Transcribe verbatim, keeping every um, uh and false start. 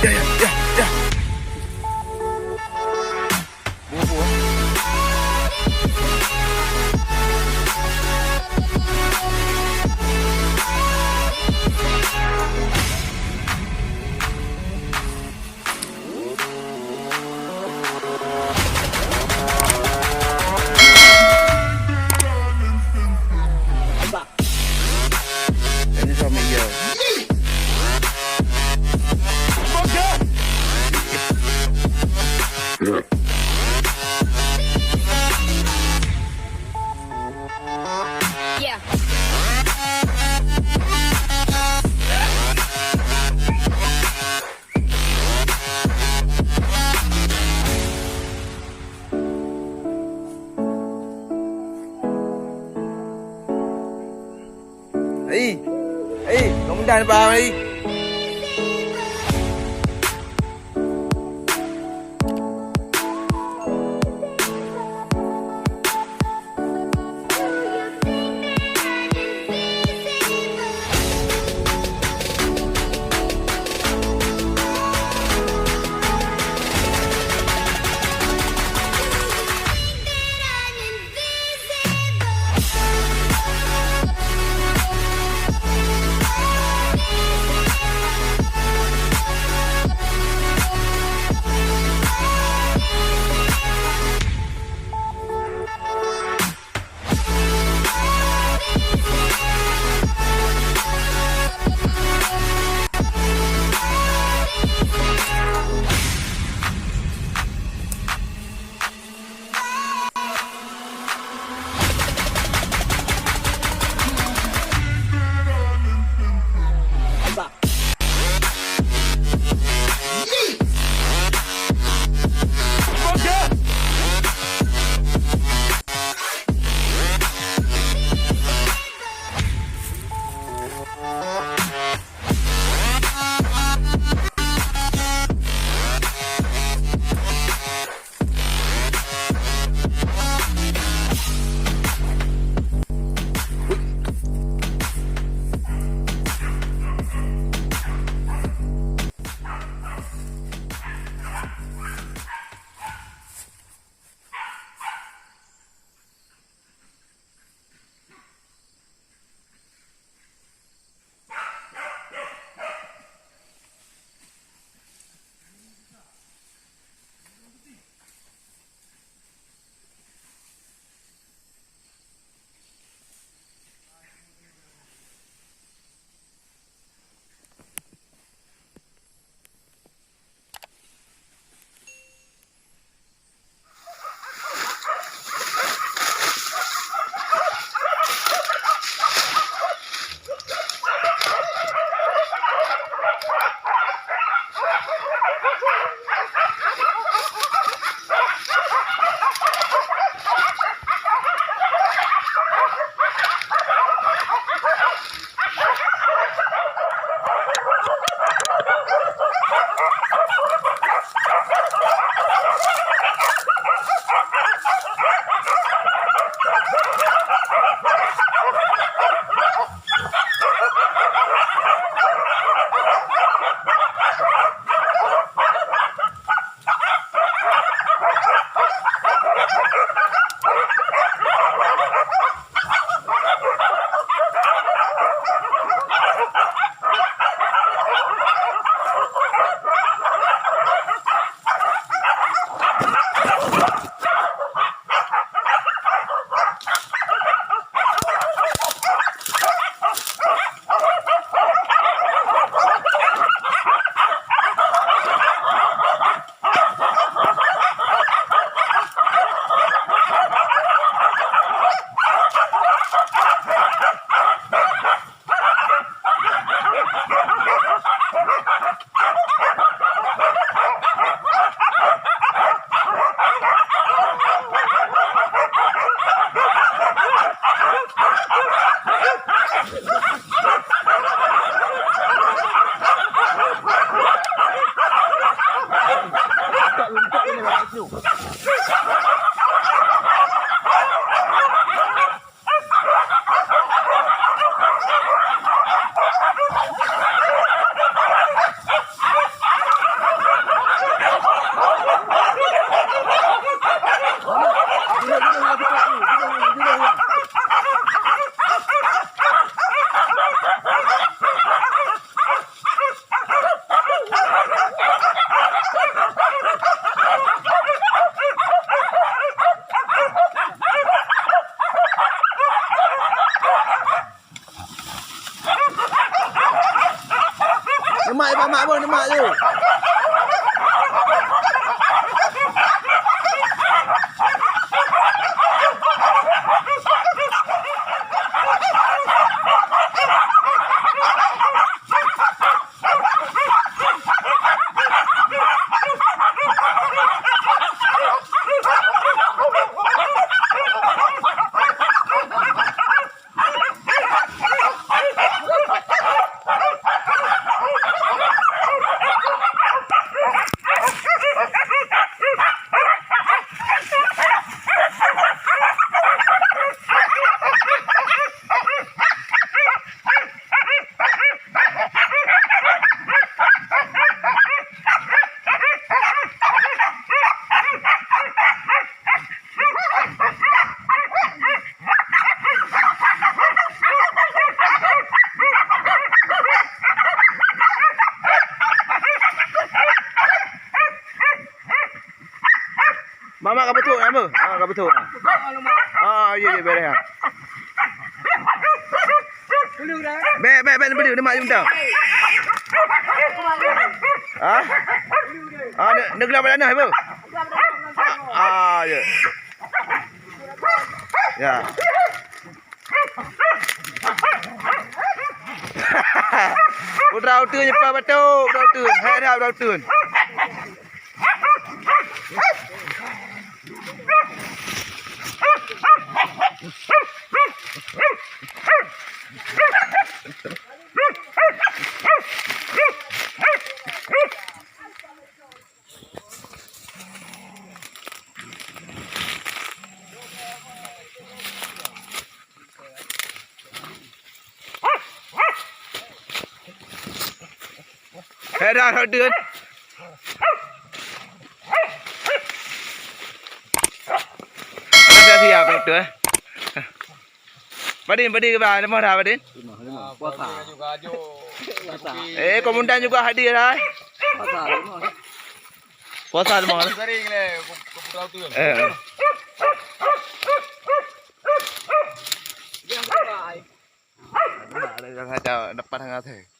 Ya, ya, ya, ya. Ini suami dia. Yeah. Ai, ai, kamu dah nampak ai. Pai bak mak boh ni mak tu. Mamak ka beutôi, apa? Ah, ka beutôi. Ah, iya, iya, beres, ah. Bèk, bèk, bèk, neubeli, neumat jeuem dah. Ah? Ah, ne-, neugeulak bak danoh, apa? Ah, ya. Ya. Putra uteuen nyeupah batuk, putra uteuen. Hai dah, putra uteuen. Hai dah, hai dah. Dah siap, doktor, eh. Padin, padin ke bah? Lemoh dah, padin? Puasa. Puasa. Eh, komandan juga hadir dah, eh. Puasa, lemoh. Puasa lemoh. Sering leh, ke, ke Putra Uteuen. Eh. Ada, ada, ada, ada, dapat hang atas.